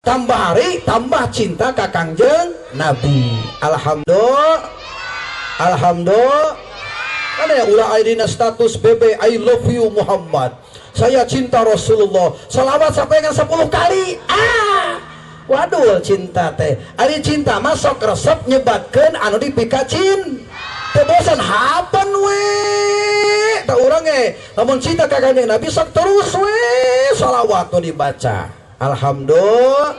Tambah hari tambah cinta ka Kangjeng Nabi. Alhamdulillah. Alhamdulillah. Kan ya ulah aya dina status BB I love you Muhammad. Saya cinta Rasulullah. Salawat sampai dengan 10 kali. Ah. Waduh cinta teh. Ari cinta mah sok resep nyebatkeun anu dipikacin. Teu bosan hapan we. Tah urang ge lamun cinta ka Kangjeng Nabi sok terus we salawat nu dibaca. Alhamdulillah.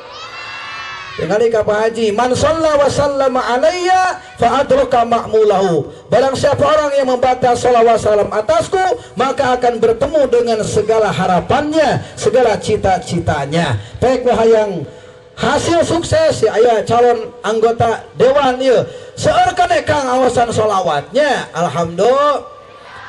Tinggal ka Pak Haji, man shalla wa sallama alayya fa adraka ma'mulahu. Barang siapa orang yang membaca shalawat salam atasku, maka akan bertemu dengan segala harapannya, segala cita-citanya. Baik wahayang hasil sukses ya aya calon anggota dewan ieu. Seueur keneh Kang awasan sholawatnya. Alhamdulillah.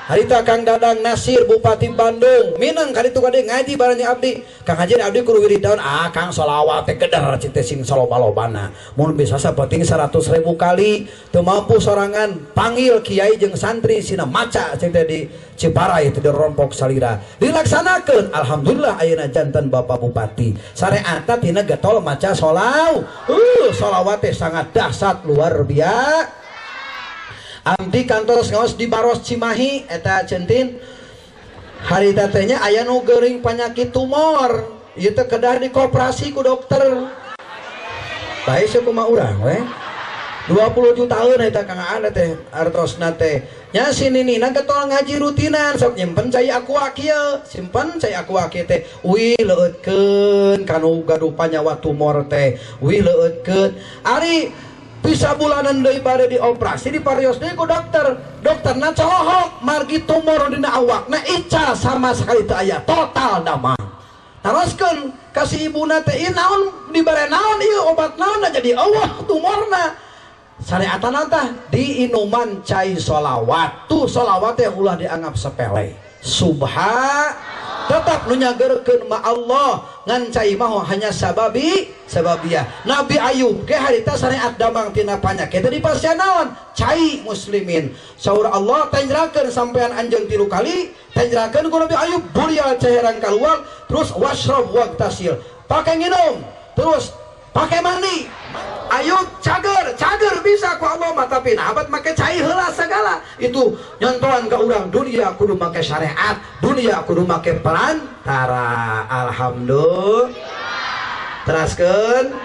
Harita Kang Dadang Nasir Bupati Bandung minang kaditu kade ngaji bareng abdi. Kang Haji abdi kudu wiridan ah Kang sholawat teh geder cite sing saloba-lobana. Mun bisa sapenting 100.000 kali teu mampu sorangan panggil kiai jeung santri sina maca cite di Ciparai teu dirompok salira. Dilaksanakeun alhamdulillah ayeuna janten Bapak Bupati. Sareatna tina getol maca sholawat. Sholawat teh sangat dahsyat luar biasa. Abdi kantor ngaos di Baros Cimahi eta centin harita teh nya aya nu geuring panyakit tumor ieu teh kedah dikoperasi ku dokter bae sakumaha urang we 20 jutaan eta Kang Aan teh artosna teh nya si ninina getol ngaji rutinan sok nyimpen cai aqua kieu simpen cai aqua kieu teh wih leueutkeun kanu gaduh panyawa tumor teh wih leueutkeun ari bisa bulanan deui bade dioperasi diparios deui ku dokter. Dokterna colohok margi tumor dina awakna ical sama sekali teu aya total damang. Taroskeun ka si ibuna teh ieu naon dibere naon ieu obat naon jadi eueuh tumorna. Sareatana tah diinuman cai sholawat. Tuh sholawat teh ulah dianggap sepele. Subha tetap nu nyageurkeun ma Allah ngan cai mah hanya sababi sababiyah. Nabi Ayub ge harita sareat damang tina panyakit di pasian naon cai muslimin. Saur Allah tanjrakeun sampean anjeun 3 kali, tanjrakeun ku Nabi Ayub burial caherang kaluar terus washrab waqtasil. Pakai nginum, terus pakai mandi. Ayub cager, cager bisa ku Allah mah tapi nah abad make cai heula segala. Itu nyontohan ka urang dunia kudu make syariat, dunia kudu make perantara. Alhamdulillah. Teraskeun.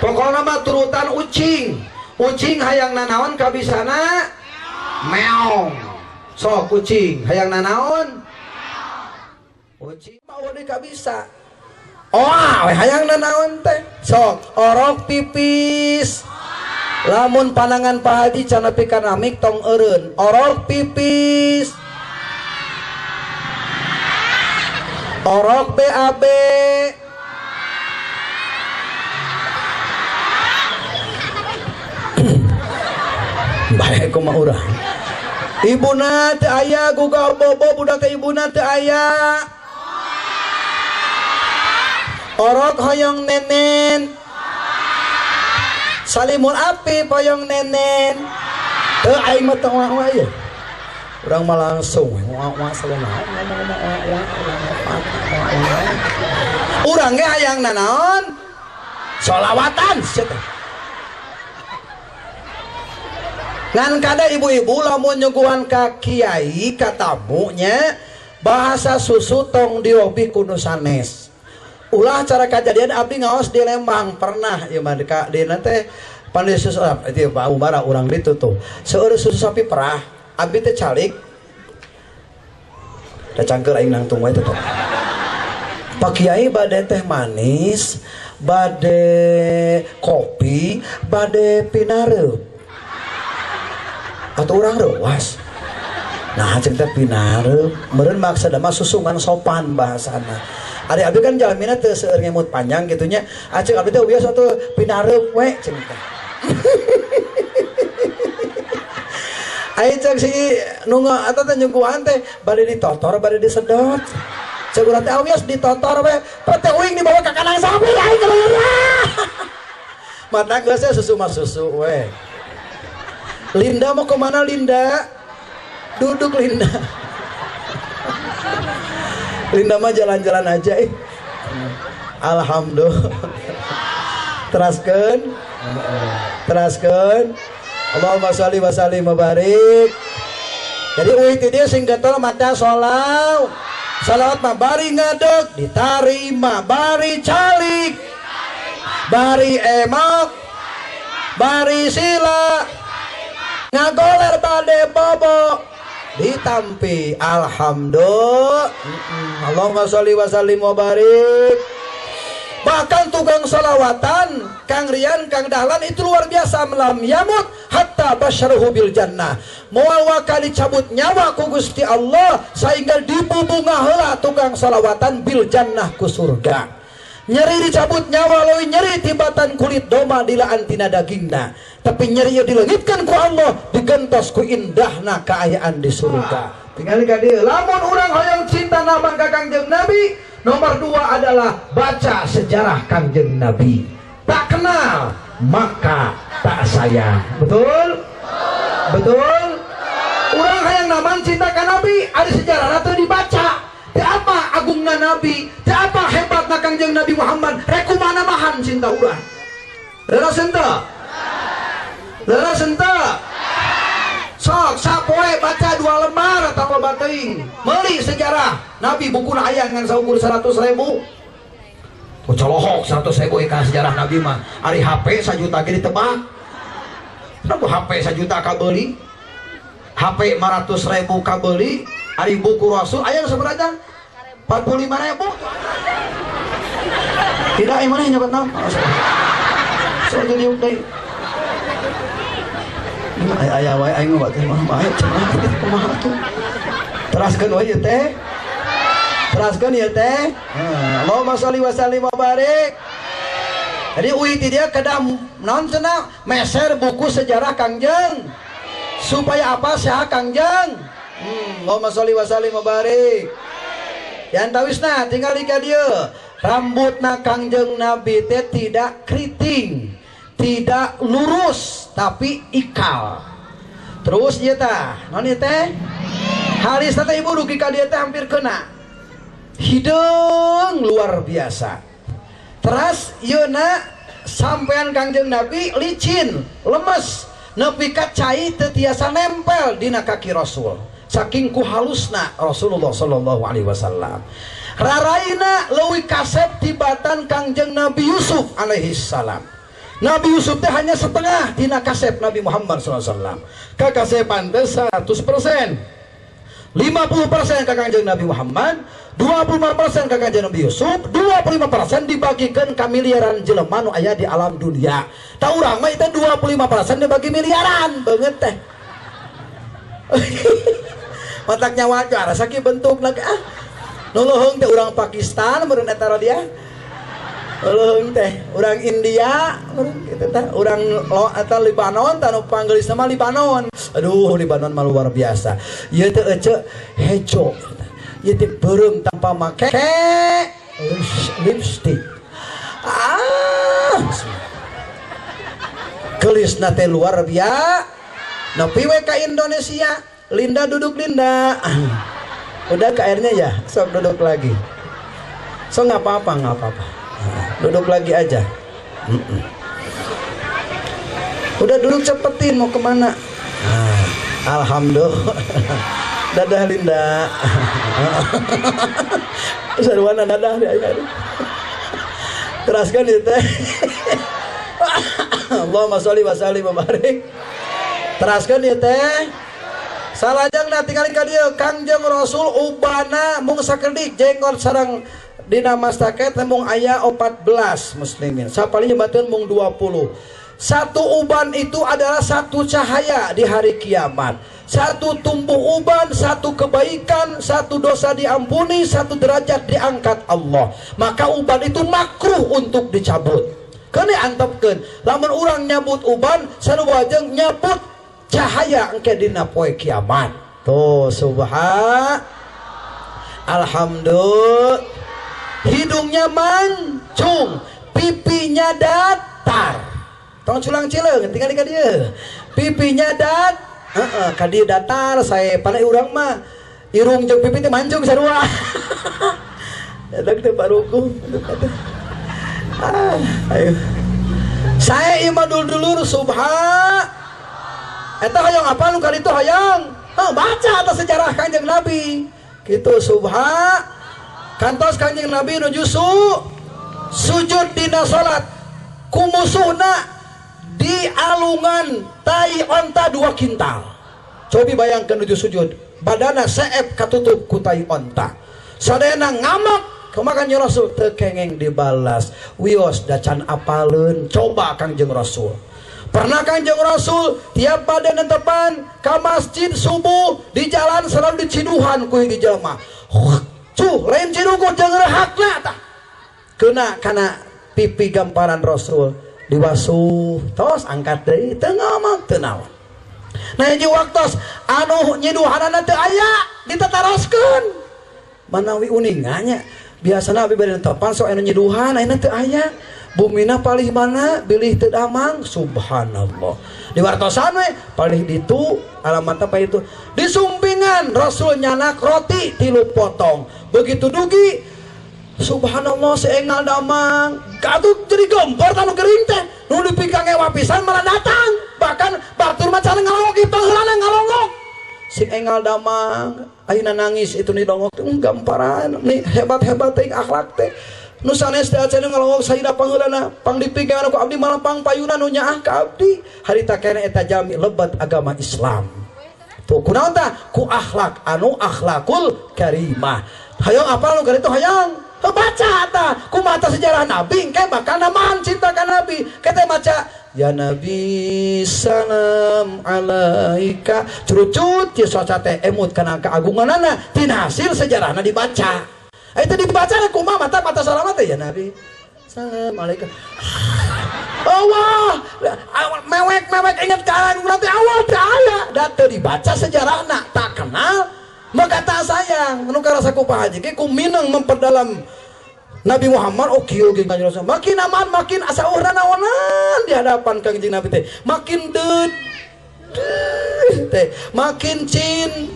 Pokona mah turutan ucing. Ucing hayang nanaon kabisana meong. Sok ucing hayang nanaon? Ucing mah udah kabisa. Oh, hayang nanaon teh. Sok orok pipis. Lamun panangan Pak Haji can nepi ka namik tong eureun. Orok pipis. Orok BAB. Bae kumaha urang. Ibuna teu aya gugah bobo budak teh ibuna teu aya. Orok hoyong nenen. Salimul api hoyong nenen. Teu aing mah teu wa ieu. Urang mah langsung wa wa salena. Urang ge hayang nanaon? Sholawatan sia teh. Ngan kada ibu-ibu lamun nyuguhan ka kiai ka tamunya bahasa susu tong dirobih ku nu sanes. Ulah cara kejadian abdi ngaos di Lembang pernah ieu mah ka dina teh pandai susu itu Pak Umar urang ditu tuh. Seueur susu sapi perah abdi teh calik. Da cangkeul aing nangtung wae teh. Pak Kiai bade teh manis, bade kopi, bade pinareup. Atau urang reuas. Nah cek teh pinareup, meureun maksudna mah susungan sopan bahasana. Ari abdi kan jalmina teu seueur ngemut panjang gitunya. Aceuk abdi teh biasa tuh pinareup we cek teh. Ai cek si nu eta teh nyuguhan teh bade ditotor bade disedot. Cek urang teh awias ditotor we, teh uing dibawa ka kandang sapi aing keluar. Mata geus susu mah susu we. Linda mau kemana Linda? Duduk Linda. Linda mah jalan-jalan aja. Alhamdulillah. Teraskeun. Teraskeun. Allahumma sholli wa sallim wa barik. Jadi uih ti dieu sing getol maca sholawat. Salawat mah bari ngadeg ditarima, bari calik, bari emok, bari sila, ngagoler bade bobo ditampi. Alhamdulillah. Allahumma sholli wa sallim wa barik. Bahkan tukang salawatan Kang Rian, Kang Dahlan itu luar biasa, lam yamut hatta basyaruhu bil jannah. Moal waka dicabut nyawa ku Gusti Allah sehingga dibubungah heula tukang salawatan bil jannah ku surga. Nyeri dicabut nyawa leuwih nyeri tibatan kulit domba dilaan tina dagingna. Tapi nyeri ieu dileungitkeun ku Allah, digentos ku indahna kaayaan di surga. Tinggal ka dieu, lamun urang hoyong cinta nama ka Kangjeng Nabi, nomor 2 adalah baca sejarah Kangjeng Nabi. Tak kenal maka tak sayang. Betul? Betul? Urang hayang naman cinta ka Nabi, ada sejarah teu dibaca. Teu apa agungna Nabi, teu apa hebatna Kangjeng Nabi Muhammad, rek kumaha mahan cinta urang. Leres henteu? Leres henteu? Sok sapoe baca 2 lembar atau loba teuing. Meuli sejarah Nabi bukuna aya ngan saukur 100.000. Oh, colohok 100.000 ikan sejarah Nabi mah. Ari HP 1 juta ge ditebak. Kenapa HP 1 juta kabeuli? HP 500.000 kabeuli, ari buku Rasul aya sabaraha? 45.000. Tidak ieu maneh nyobat naon? Sok jadi deui. Aya wae aing mah teh mah bae cenah kumaha tuh. Teraskeun wae ieu teh. Teraskeun ieu teh. Allahumma sholli wa sallim wa barik. Jadi uih ti dia kedah naon cenah meser buku sejarah Kangjeng. Supaya apa saha Kangjeng? Allahumma sholli wa sallim wa barik. Yang tawisna tinggal di ka dieu. Rambutna Kangjeng Nabi teh tidak keriting, tidak lurus, tapi ikal. Terus ieu tah, naon ieu teh? Harisna teh ibu dugi ka dieu teh hampir kena. Hideung luar biasa. Teras ieu na sampean Kangjeng Nabi licin, lemes, nepi ka cai teu tiasa nempel dina kaki Rasul. Saking ku halusna Rasulullah sallallahu alaihi wasallam. Raraina leuwih kasep tibatan Kangjeng Nabi Yusuf alaihi salam. Nabi Yusuf teh hanya setengah dina kasep Nabi Muhammad SAW. Kakasepan teh 100%. 50% ka Kangjeng Nabi Muhammad, 25% ka Kangjeng Nabi Yusuf, 25% dibagikan ka miliaran jelema nu aya di alam dunia. Ta urang mah itu 25% dibagi miliaran banget teh. Matak nyawa rasa ki bentukna ah. Nu leuheung teh urang Pakistan meureun eta dia. Leuheung teh urang India meureun kitu teh, urang lo atau Libanon tah nu panggelisna mah Libanon. Aduh Libanon mah luar biasa. Ieu teh ece hejo. Ieu teh beureum tanpa make lipstick. Ah. Geulisna teh luar biasa. Nepi we ka Indonesia. Linda duduk Linda. Udah ke airnya ya, sok duduk lagi. Sok nggak apa-apa, nggak apa-apa. Duduk lagi aja. Udah duduk cepetin, mau kemana? Nah, alhamdulillah. Dadah Linda. Sarwana dadah dia. Teraskan itu teh. Allahumma sholli wa sallim wa barik. Teraskan ya teh. Salajengna tinggalin ka dieu Kangjeng Rasul ubana mung sakedik jenggot sareng dina mastaket mung aya 14 muslimin. Sapalih nyebutkeun mung 20. Satu uban itu adalah satu cahaya di hari kiamat. Satu tumbuh uban, satu kebaikan, satu dosa diampuni, satu derajat diangkat Allah. Maka uban itu makruh untuk dicabut. Keun antepkeun. Lamun urang nyabut uban, sarua jeung nyabut cahaya engke dina poe kiamat. Tuh subhan. Alhamdulillah. Hidungnya mancung, pipinya datar. Tong culang cileung tinggal ka dieu. Pipinya dat, heeh, ka dieu datar sae pane urang mah irung jeung pipi teh mancung sarua. Eta teh baruku. Ah, ayo. Saya imah dulur subha. Eta hayang apa nu kali itu hayang? Oh, baca atas sejarah Kanjeng Nabi. Gitu subha. Kantos Kanjeng Nabi nuju sujud dina salat. Ku musuhna di alungan tai onta 2 kintal. Cobi bayangkan nuju sujud, badana seep katutup ku tai onta. Sadayana ngamak kumaha Kanjeng Rasul teu kengeng dibalas. Wios dacan apaleun coba Kanjeng Rasul. Pernah Kanjeng Rasul tiap pada nentepan ka masjid subuh di jalan selalu diciduhan ku hiji jelema. Cuh, lain ciduh jeung rehakna tah. Kena kana pipi gamparan Rasul diwasuh tos angkat deui teu ngomong teu naon. Nah hiji waktos anu nyiduhanana teu aya ditetaroskeun. Manawi uninganya biasana abi bade nentepan sok anu nyiduhan ayeuna teu aya. Bumina palih mana bilih teu damang subhanallah. Diwartosan we palih ditu alamatna pa itu. Disumpingan Rasul nyanak roti 3 potong. Begitu dugi subhanallah seengal damang atuh jadi gempor tanu gering teh nu dipikang ewa pisan malah datang bahkan batur mah can ngalongok ieu pangeulana ngalongok sing engal damang ayeuna nangis itu ni dongok teh gamparan nih hebat-hebat teh akhlak teh nu sanes teh acan ngalongok saida pangeulana pang dipikang ku abdi malah pang payuna nu nyaah ka abdi harita keneh eta jami lebat agama Islam tuh kunaon tah ku akhlak anu akhlakul karimah hayang apa nu kitu hayang baca ta kumaha sejarah Nabi engke bakal namahan cinta ka Nabi kete maca ya Nabi salam alaika curucut ieu soca teh emut kana keagunganana tina hasil sejarahna dibaca eta dibaca kumaha mata mata salamat teh ya Nabi salam alaika Allah mewek-mewek inget ka urang teh awal teh aya da teu dibaca sejarahna tak kenal maka tak sayang nu karasa ku Pak Haji ge ku mineng memperdalam Nabi Muhammad oh kieu ge Kanjeng Rasul makin aman makin asa urang naonan di hadapan Kanjeng Nabi teh makin deud teh makin cin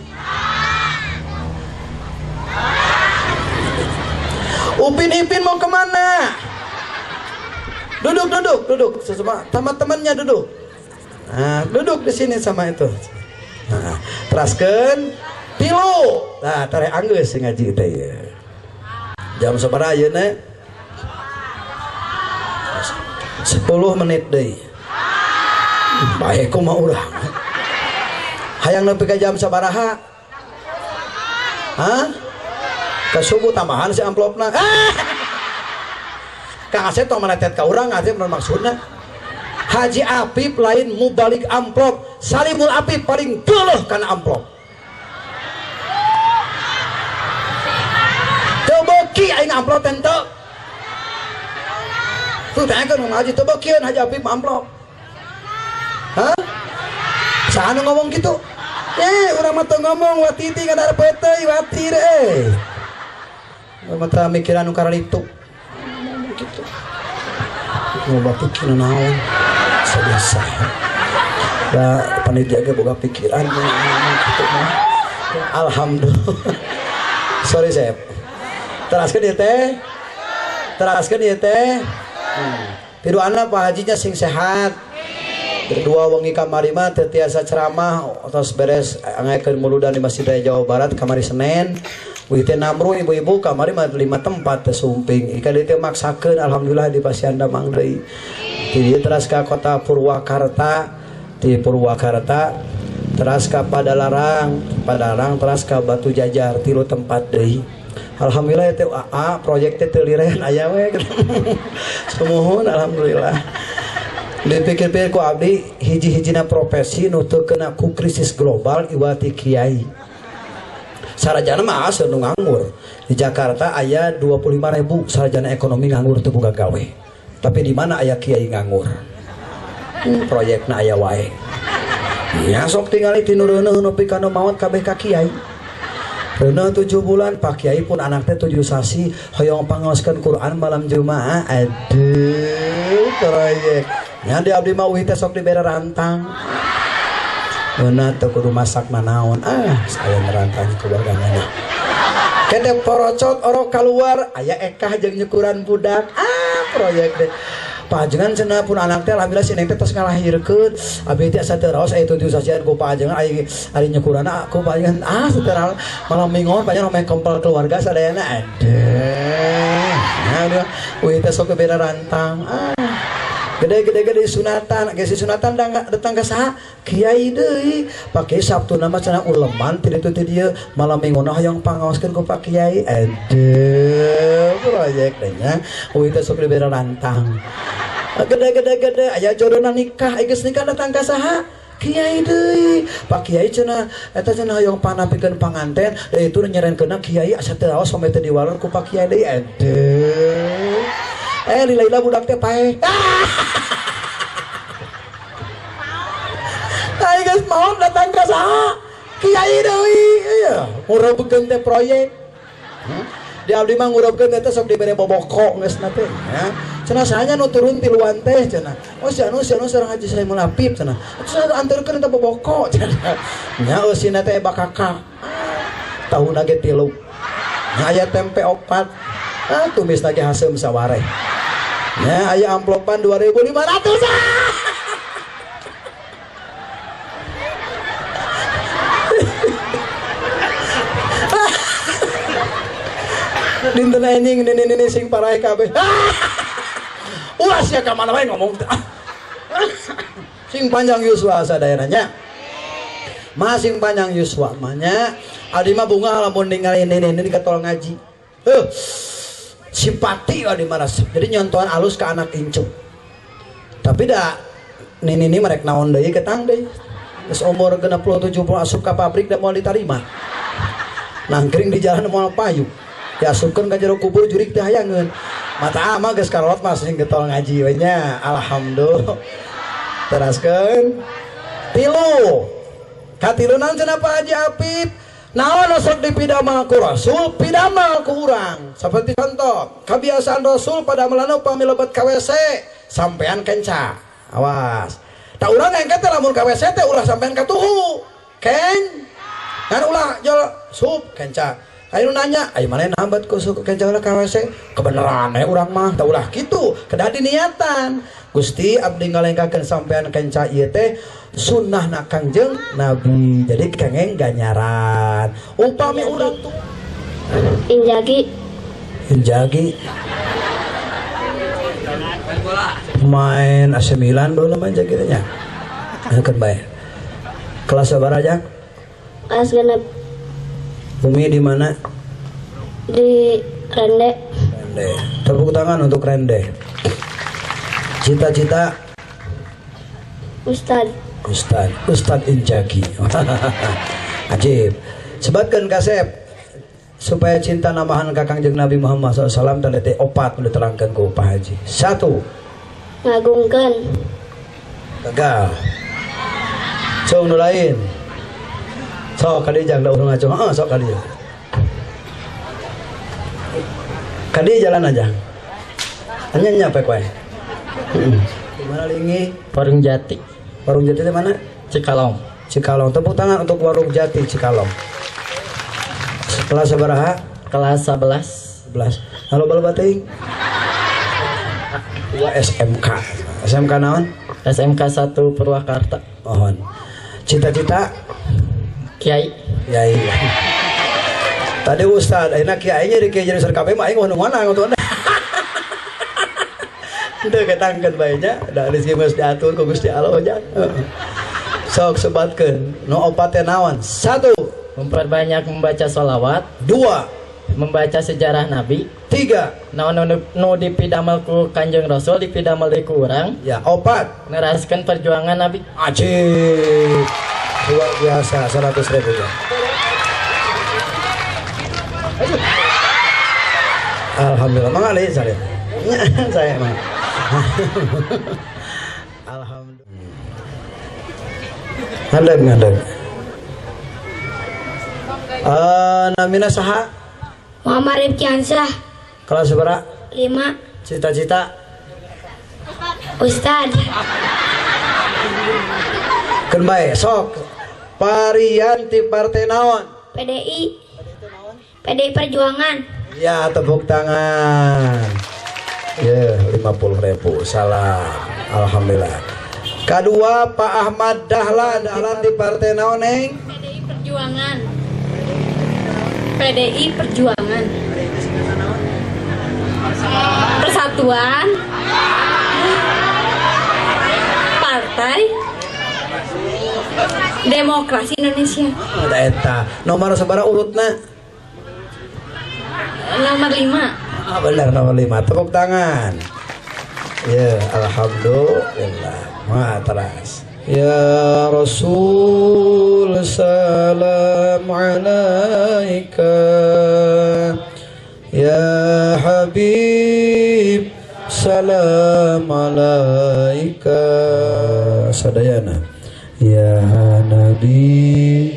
Upin Ipin mau kemana? Duduk duduk duduk sama teman-temannya duduk. Nah, duduk di sini sama itu. Nah, teraskeun tilu. Nah, tare anggeus ngaji teh ieu. Jam sabaraha ayeuna? 10 menit deui. Bae kumaha urang. Hayang nepi ka jam sabaraha? Hah? Ka subuh tambahan si amplopna. Ah! Kang Asep tong manatet ka urang, Asep naon maksudna? Haji Apip lain mubalik amplop, Salimul Apip paling geuleuh kana amplop. Teu beuki aing amplop teh teu. Tuh tanyakeun Haji teu beukieun Haji Apip amplop. Hah? Saha nu ngomong kitu? Eh, urang mah teu ngomong watiti ngadar peuteuy watir eh. Urang mah teu mikiran nu kararitu. Gitu. Loba pikiran naon? Biasa. Da panitia ge boga pikiran kitu mah. Alhamdulillah. Sorry Sep. Teraskeun ieu teh. Teraskeun ieu teh. Piduana Pak Hajinya sing sehat. Dua wengi kamari mah teu tiasa ceramah tos beres ngaekeun muludan di Masjid Raya Jawa Barat kamari Senin. Wih teh namru ibu-ibu kamari mah 5 tempat teh sumping. Ika dieu teh maksakeun alhamdulillah di pasian damang deui. Di dieu teras ka kota Purwakarta, di Purwakarta teras ka Padalarang, Padalarang teras ka Batu Jajar 3 tempat deui. Alhamdulillah teh AA proyek teh teu liren aya we. Sumuhun alhamdulillah. Dipikir-pikir ku abdi hiji-hijina profesi nu teu kena ku krisis global iwati kiai. Sarjana mah asa nu nganggur. Di Jakarta aya 25.000 sarjana ekonomi nganggur teu boga gawe. Tapi di mana aya kiai nganggur? Proyekna aya wae. Ya sok tingali ti nu reuneuh nepi ka nu maot kabeh ka kiai. Reuneuh 7 bulan Pak Kiai pun anak teh 7 sasi hoyong pangaoskeun Quran malam Jumaah. Aduh proyek. Nya di abdi mah uih teh sok dibere rantang. Meuna teu kudu masak manaon. Ah, saya merantang keluargana. Kete porocot orok keluar aya ekah jeung nyukuran budak. Ah, Proyek deh. Panjenengan cenah pun anak teh alhamdulillah si neng teh tos ngalahirkeun. Abi teh asa teu raos aya tujuh sasian ku panjenengan ari ari nyukurana ku panjenengan ah sateural malam minggon panjenengan meh kempel keluarga sadayana aduh. Nah, uih teh sok beda rantang. Ah. Gede-gede-gede sunatan, geus sunatan datang ka saha? Kiai deui. Pake Sabtu nama cenah uleman ti ditu ti dieu malam minggon hoyong pangaoskeun ku Pak Kiai. Aduh, proyek teh nya. Uih teh sok dibere rantang. Gede-gede-gede aya jodona nikah, geus nikah datang ka saha? Kiai deui. Pak Kiai cenah eta cenah hoyong panampikeun panganten, da itu nyerenkeunna kiai asa teu raos sampe teu diwaler ku Pak Kiai deui. Aduh. Lila-lila budak teh paeh. Ayo guys, mau datang ka saha? Kiai deui. Iya, ngurebkeun teh proyek. Di abdi mah ngurebkeun teh sok dibere boboko geus na teh. Ya. Cenah sahanya nu turun tiluan teh cenah. Oh si anu sareng Haji Saimul Apip cenah. Terus anterkeun eta boboko cenah. Nya eusina teh bakakak. Tahuna ge 3. Nya aya tempe 4. Ah tumis lagi haseum sawareh. Nya aya amplopan 2.500. Dinten enjing nini sing paraeh kabeh. Ulah sia ka mana wae ngomong. Sing panjang yuswa sadayana nya. Masing panjang yuswa mah nya. Abdi mah bunga lamun ningali nini katol ngaji. Simpati abdi mah resep. Jadi nyontohan alus ke anak incu. Tapi da nini merek naon deui ketang deui. Geus umur 60 70 asup ka pabrik da moal ditarima. Nangkring di jalan moal payu. Diasupkeun ka jero kubur jurik teh hayangeun. Mata ama geus karolot mah sing getol ngaji we nya. Alhamdulillah. Teraskeun. Tilu. Katilu naon cenah Pak Haji Apip? Naon sok dipidamel ku Rasul, pidamel ku urang. Seperti contoh, kebiasaan Rasul pada melanu pami lebet ka WC, sampean kenca. Awas. Tak urang engke teh lamun ka WC teh ulah sampean katuhu. Ken. Kan ulah jol sup kenca. Ayo nanya, ayo mana nambat ku suku kenca ulah ka WC? Kebenaran we urang mah, tah ulah kitu, kedah diniatan. Gusti abdi ngalengkakeun sampean kenca ieu teh sunnahna Kangjeng Nabi. Jadi kengeng ganyaran. Upami urang tuh Injagi. Injagi. Main AC Milan dulu main Injagi teh nya. Keun bae. Kelas sabaraha jang? Kelas 6. Umi di mana? Di Rende. Rende. Tepuk tangan untuk Rende. Cita-cita Ustad. Ustad, Ustad Injagi. Ajib. Sebatkeun kasep supaya cinta namahan ka Kangjeng Nabi Muhammad SAW tadi teh opat nu diterangkeun ku Pak Haji. 1. Ngagungkeun. Gagal. Cung nu lain. Sok ka dieu jang da urang ngacung. Heeh, sok ka dieu. Ka dieu jalan aja. Anya nyampe kowe. Di mana lingi? Warung Jati. Warung Jati di mana? Cikalong. Cikalong. Tepuk tangan untuk Warung Jati Cikalong. Kelas sabaraha? Kelas 11. 11. Halo bal bating. 2 SMK. SMK naon? SMK 1 Purwakarta. Mohon. Cita-cita? Kiai. Kiai. Tadi ustad, ayeuna kiainya di kiai jadi SKP mah aing nu mana ngotot. Henteu ketangkeun bae nya, da rezeki geus diatur ku Gusti Allah nya. Sok sebatkeun. Nu opat teh naon? 1. Memperbanyak membaca sholawat. 2. Membaca sejarah Nabi. 3. Naon nu dipidamel ku Kanjeng Rasul dipidamel deui ku urang. Ya, 4. Neraskeun perjuangan Nabi. Ajib. Luar biasa, 100.000 ya. Alhamdulillah, mangga deui saya. Saya mah. Alhamdulillah. Ngadeg ngadeg. Namina saha? Muhammad Rifkiansyah. Kelas berapa? 5. Cita-cita? Ustad. Keun bae sok. Parianti partai naon? PDI. PDI Perjuangan. Ya, tepuk tangan. Ya, 50.000. Salam. Alhamdulillah. Kedua Pak Ahmad Dahlan, Dahlan di partai naon, Neng? PDI Perjuangan. PDI Perjuangan. Persatuan Partai Demokrasi Indonesia. Ada eta. Nomor sabaraha urutna? Nomor 5. Ah, benar nomor 5. Tepuk tangan. Ya, alhamdulillah. Wah, teras. Ya Rasul salam alaika. Ya Habib salam alaika. Sadayana. Ya Nabi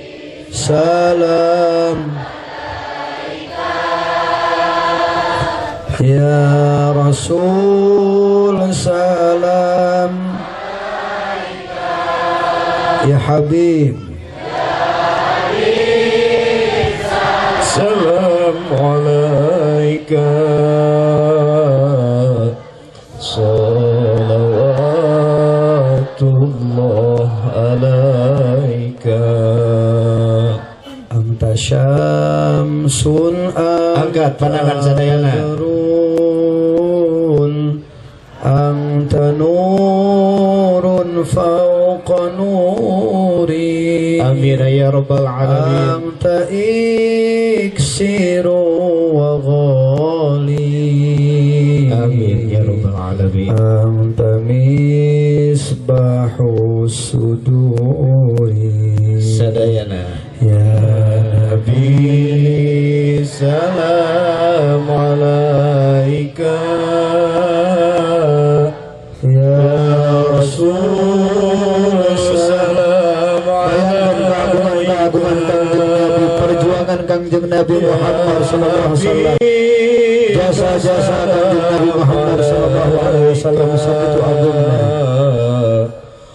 salam. Ya Rasul salam. Ya Habib salam alaika. Salawatullah alaika. Anta syamsun. Angkat pandangan sadayana. Anta nurun fawqa nuri. Amin ya rabbal alamin. Anta iksiru wa ghali. Amin ya rabbal alamin. Anta misbahu suduri. Sadayana. Ya Nabi salam alaika. Ya Rasul salam alaika. Keagungan Kangjeng Nabi, perjuangan Kangjeng Nabi Muhammad sallallahu alaihi wasallam, jasa-jasa Kangjeng Nabi Muhammad sallallahu alaihi wasallam sakitu agungna.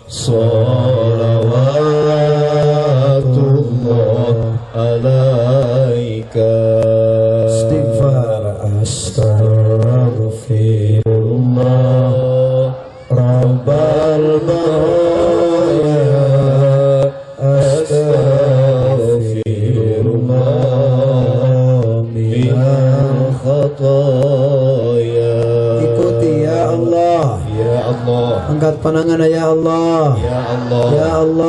Salawatullah alaika. Istighfar. Astaghfirullah Rabbal baraya. Astaghfirullah minal khataya. Ikuti ya Allah. Ya Allah. Angkat pandangan ya Allah. Ya Allah. Ya Allah.